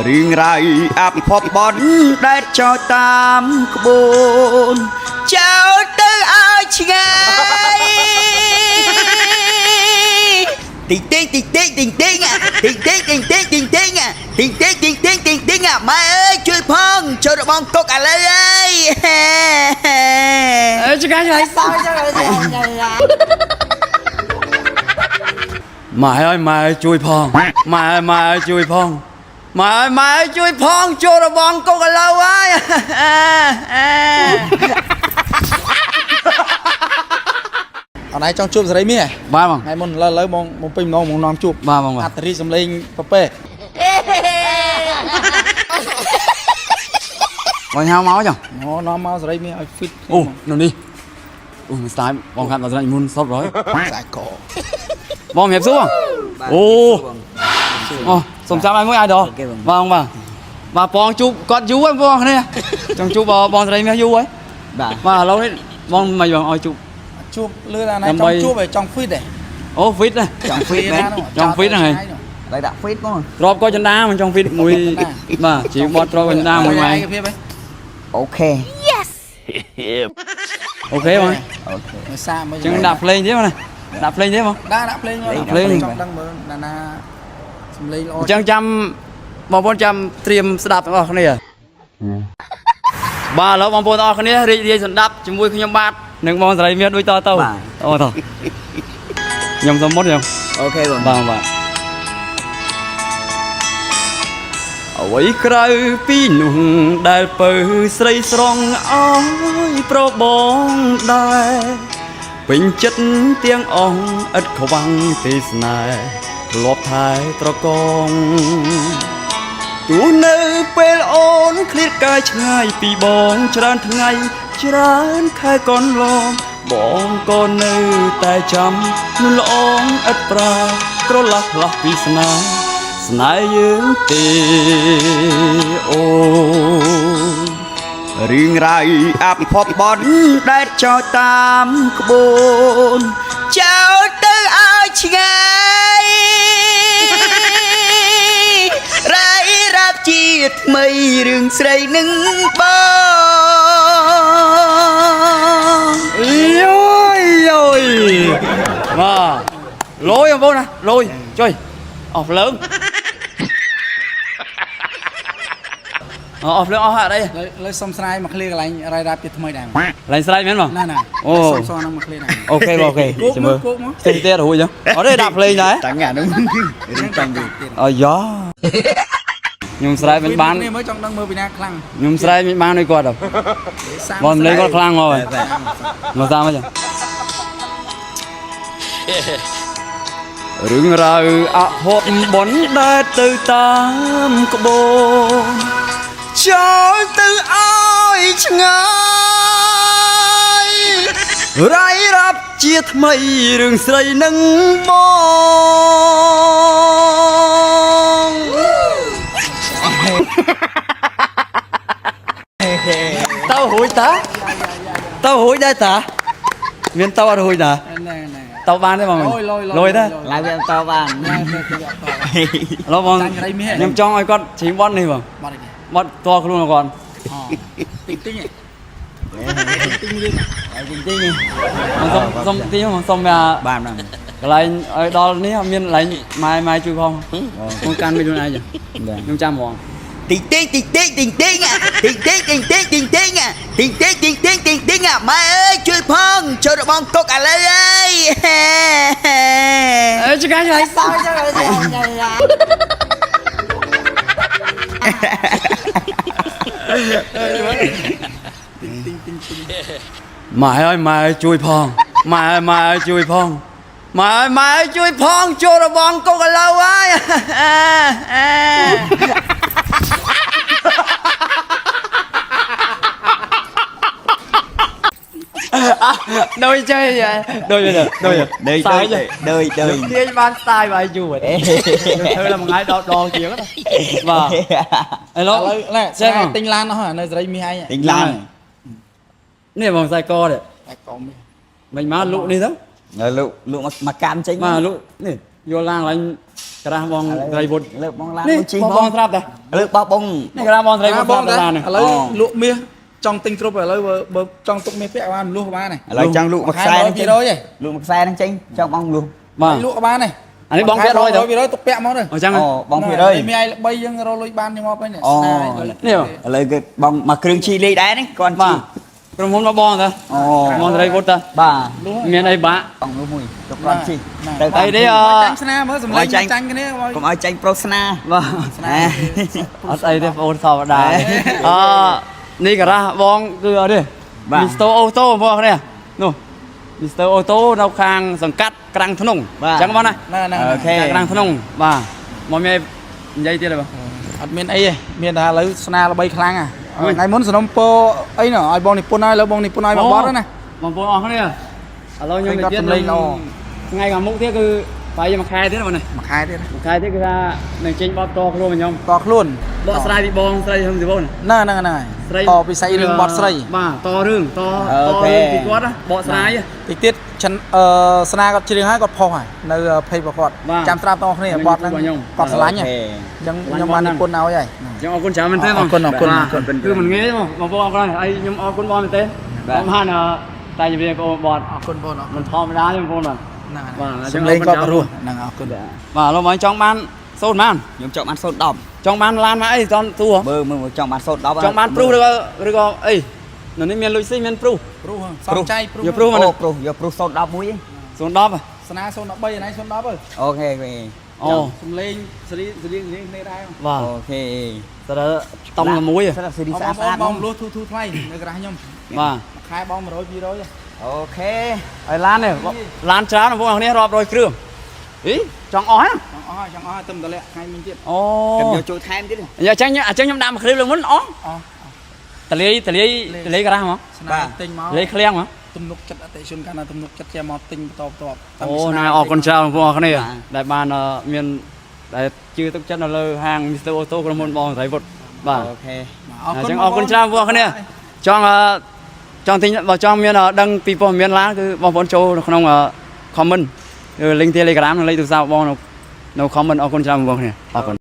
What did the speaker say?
រឿងរ៉ាវអភ័ព្វបនដែលចោលតាមក្បួនចោលទៅឲ្យឆ្ងាយទីងទីងទីងទីងទីងទីងទីងទីងទីងទីងទីងទីងទីងទីងទីងទីងទីងទីងម៉ែអើយជួយផងចូលរបងគុកឥឡូវហើយ អើឆ្ងាយឆ្ងាយសោយម៉ែអើយម៉ែជួយផងម៉ែអើយម៉ែអើយជួយផងម៉ែអើយម៉ែអើយជួយផងចូលរបងគុកឥឡូវហើយ អនឯងចង់ជួបសេរីមាស បាទបង ថ្ងៃមុនឥឡូវឥឡូវបងមកពេញម្ដងមកនាំជួប បាទបងបាទ អត្តរីសំលេងប្រពេ បងហៅមកចុះ អូនាំមកសេរីមាសឲ្យ fit អូនៅនេះអូមិនស្ដាយបងខាត់ដល់ស្រាច់មុនសពរយ ខ្សែក បងជំរាបសួរអូអូសុំចាំឲ្យមួយអាយដល់បងបាទបាទបងជួបគាត់យូរហើយបងគ្នាចង់ជួបបងស្រីមាសយូរហើយ បាទ បាទឥឡូវនេះបងមិនបងឲ្យជួប ជួបលឿនអាណឯង ដើម្បី ចង់ជួបឲ្យចង់ fit ទេ អូ fit ណា ចង់ fit មែន ចង់ fit ហ្នឹងហើយ ឡើយដាក់ fit មក ទ្របក៏ចន្ទាមិនចង់ fit មួយបាទជាបត់ទ្របក៏ចន្ទាមួយម៉ែ ឯកភាពហ៎ OK OK បង OK មើលសាកមើល ចឹងដាក់ភ្លេងទៀតបងណាដាក់ភ្លេងទៀតបង ដាក់ដាក់ភ្លេងមក ដាក់ភ្លេង ចង់ដឹងមើលណាណាសំលេងល្អ អញ្ចឹងចាំបងប្អូនចាំត្រៀមស្ដាប់ទាំងអស់គ្នាបាទឥឡូវបងប្អូនទាំងអស់គ្នារីករាយស្ដាប់ជាមួយខ្ញុំបាទនិងបងសេរីមាសដូចតទៅអូតោះខ្ញុំសុំមុនខ្ញុំ OK បង បាទបាទអ្វីក្រៅពីនោះដែលពៅស្រីស្រង់អោយប្របងដែរពេញចិត្តទាំងអស់ឥតខ្វាំងទេស្នេហ៍ធ្លាប់ថែត្រកង ទោះនៅពេលអូនឃ្លាតកាយឆ្ងាយពីបងច្រើនថ្ងៃច្រើនខែកន្លងបងក៏នៅតែចាំនួនល្អងឥតប្រាក្រឡះផ្លាស់ពីស្នេហ៍ស្នេហ៍យើងទេអូន រឿងរ៉ាវអភ័ព្វបនដែលចោលតាមក្បួនចោលទៅឲ្យឆ្ងាយរ៉ៃរាប់ជាថ្មីរឿងស្រីនឹងបង យយយយបាទលយបងប្អូនណាលយជួយអស់ភ្លើងអស់ភ្លើងអស់ហើយអត់អី ឥឡូវឥឡូវសុំស្រាយមកឃ្លាកន្លែងរាយរាប់ជាថ្មីដែរ ឡើងស្រែកមែនបង ណាណា អូ សុំសហ្នឹងមកឃ្លាដែរ OK បង OK គោក ចាំមើល មកគោកមក ផ្សេងទៀតរួចចឹងអត់ទេដាក់ភ្លេងដែរ តាំងអានោះរឿងតាំងយូរ អាយ៉ាខ្ញុំស្រែកមិនបាន នេះមើលចង់ដឹងមើលពីណាខ្លាំង ខ្ញុំស្រែកមិនបានដូចគាត់ហ៎ សា បងម្លេងគាត់ខ្លាំងមកហើយមកតាមមកចឹងរឿងរ៉ាវអភ័ព្វបុណ្យដែលទៅតាមក្បួនចោលទៅឲ្យឆ្ងាយរៃរាប់ជាថ្មីរឿងស្រីនឹងបង តើរួចតាតើរួចដែរតាមានតើអត់រួចតា ណែណែ តើបានទេបង លយលយ លយតា ឡើយវាតបាន ណែណែទៅអត់ត ឥឡូវបង ចាញ់រៃមាស ខ្ញុំចង់ឲ្យគាត់ច្រៀងបទនេះបង បាត់អីគេ បទតខ្លួនរបស់គាត់ អូតិចតិចហ៎តិចលឿន ហើយទីនេះ បងសុំសុំទីបងសុំថា បានបាន កន្លែងឲ្យដល់នេះអត់មានកន្លែងម៉ែម៉ែជួយផងបងកាន់មិនខ្លួនឯងចឹងខ្ញុំចាំហ្មង ទីងទីងទីងទីងទីងទីងទីងទីងទីងទីងទីងទីងទីងទីងទីងទីងទីងទីងម៉ែអើយជួយផងចូលរបងគុកឥឡូវហើយ អើឆ្ងាយឆ្ងាយសោយម៉ែអើយម៉ែជួយផងម៉ែអើយម៉ែអើយជួយផងម៉ែអើយម៉ែអើយជួយផងចូលរបងគុកឥឡូវហើយ ដូចចេះដូចដូច ដូច ដូច ដូចដូច ទាញបាន style បាយយូរហ្នឹងធ្វើឡើងមួយថ្ងៃដល់ដងជាងណាបាទឥឡូវ ឥឡូវណែ ចេះ ស្រាយទិញឡានអស់ហើយនៅសេរីមាសឯង ទិញឡាន នេះបងខ្សែកនេះ តែកុំមាស មិនមកលក់នេះទៅ លក់លក់មកកាន់ចេញ បាទលក់នេះយកឡានឡើង ក្រាស់បងត្រីវុឌ្ឍ លើកបងឡាន នេះ មួយជី បង បង ស្រាប់តា លើកបោះបង នេះក្រាស់បងត្រីវុឌ្ឍ បង ស្រាប់តាឡាននេះ ឥឡូវលក់មាសចង់ទិញគ្រប់ឥឡូវបើចង់ទុកមាសពាក់បានលក់បាន ឥឡូវចង់លក់មួយខ្សែហ្នឹងចេញ 200ឯង លក់មួយខ្សែហ្នឹងចេញចង់បងលក់ បាទ លក់បានទេ អានេះបងពាក់100ទៅ 200ទុកពាក់មកទៅ អញ្ចឹង អូបងភាគរយ មានឲ្យល្បីយើងរកលុយបានយើងមកវិញ អូ នេះ ឥឡូវគឺបងមកគ្រឿងជីលេខដែរនេះគាត់ បាទ ជី ក្រុមហ៊ុនមកបងតា អូ បងត្រីវុឌ្ឍតា បាទ មានអីបាក់ បងលក់មួយទុកគាត់ជីទៅ អីនេះអ ចាញ់ស្នាមើលសម្លេងចាញ់គ្នា កុំឲ្យចាញ់ប្រុសស្នា បាទ ស្នា អត់អីទេបងអូនធម្មតាអនេះការ៉ាស់បងគឺអត់ទេ បាទ Mr. Auto បងប្អូនគ្នានោះ Mr. Auto នៅខាងសង្កាត់ក្រាំងធ្នង់ បាទ អញ្ចឹងបងណា ណាណា OK ខាងក្រាំងធ្នង់បាទមកមាននិយាយទៀតទេបង អត់មានអីទេមានតែឥឡូវស្នាល្បីខ្លាំងថ្ងៃមុនសំណុំពោអីណឲ្យបងនិពន្ធឲ្យឥឡូវបងនិពន្ធឲ្យមកបត់ណា បងប្អូនអស់គ្នាឥឡូវខ្ញុំ ឃើញគាត់ និយាយ សម្លេងល្អ ថ្ងៃខាងមុខទៀតគឺប្រហែលជាមួយខែទៀតបងណា មួយខែទៀត មួយខែទៀតគឺថានឹងចេញបបតខ្លួនរបស់ខ្ញុំ តខ្លួន បកស្រាយពីបងស្រីហឹមស៊ីវន ណាហ្នឹងហ្នឹង ស្រី តពីសាច់រឿងបត់ស្រី បាទតរឿងត អូខេ តរឿងពីគាត់ណាបកស្រាយ តិចទៀតឆិនអឺស្នាគាត់ច្រៀងហើយគាត់ផុសហើយនៅ page របស់គាត់ បាទ ចាំស្រាប់តគ្នាបត់ហ្នឹង របស់ខ្ញុំ គាត់ស្រឡាញ់ អូ ហ៎ ខេ អញ្ចឹងខ្ញុំបាននិពន្ធឲ្យហើយ អញ្ចឹងអរគុណច្រើនមែនទេបង អរគុណអរគុណ បាទ អរគុណ គឺមិនងាយទេបងបងប្អូនអរគុណហើយខ្ញុំអរគុណបងមែនទេ បាទ បងហានអឺតែជំរាបបងបត់ អរគុណបងអរគុណ មិនធម្មតាទេបងប្អូនបាទ ហ្នឹង បាទអញ្ចឹង សំលេង អរគុណ គាត់បរោះហ្នឹងអរគុណ បាទឥឡូវបងចង់បានសូន្យបាន ខ្ញុំចង់បាន010 ចង់បានឡានមកអីតន់ទួ មើលមើលចង់បាន010 ចង់បានព្រុសឬក៏ឬក៏អីនៅនេះមានលុយស៊ីមានព្រុស ព្រុសសំចៃព្រុស យកព្រុសមក អូប្រុសយកប្រុស010មួយ 010 ស្នា013ឯណៃ010អើ OK OK អូ សំលេងសេរីសេរីរៀងគ្នាដែរ បាទ OK តើតំតែមួយ ស្រាប់សេរីស្អាតស្អាត បងលួសធូធូថ្លៃនៅក្រាស់ខ្ញុំ បាទ មួយខែបង100 200 OK ហើយឡាននេះឡានច្រើនបងប្អូនគ្នារាប់រយគ្រឿងអីចង់អស់ហ្នឹង ចង់អស់ហើយចង់អស់ហើយទៅតម្លាក់ថ្ងៃមិញទៀត អូ ខ្ញុំយកចូលថែមទៀត អញ្ចឹងអញ្ចឹងខ្ញុំដាក់មួយគ្រឿងលើមុនអស់ អស់ តលាយតលាយតលាយក្រាស់ហ្មង ស្នាទិញមក តលាយឃ្លាំងហ្មង ទំនុកចិត្តអតិថិជនកាលណាទំនុកចិត្តជាមកទិញបន្តបន្ទាប់តាំង អូ ពីស្នា ណែអរគុណច្រើនបងប្អូនគ្នាដែលបានមានដែលជឿទុកចិត្តនៅលើហាង Mr. Auto ក្រុមហ៊ុនបងស្រីវុឌ្ឍបាទ OK អរគុណ អញ្ចឹងអរគុណច្រើនបងប្អូនគ្នាចង់ចង់ទិញបើចង់មានដឹងពីព័ត៌មានឡានគឺបងប្អូនចូលនៅក្នុង comment ឬ link Telegram និងលេខទូរស័ព្ទបងនៅ comment អរគុណច្រើនបងប្អូនគ្នាអរគុណ។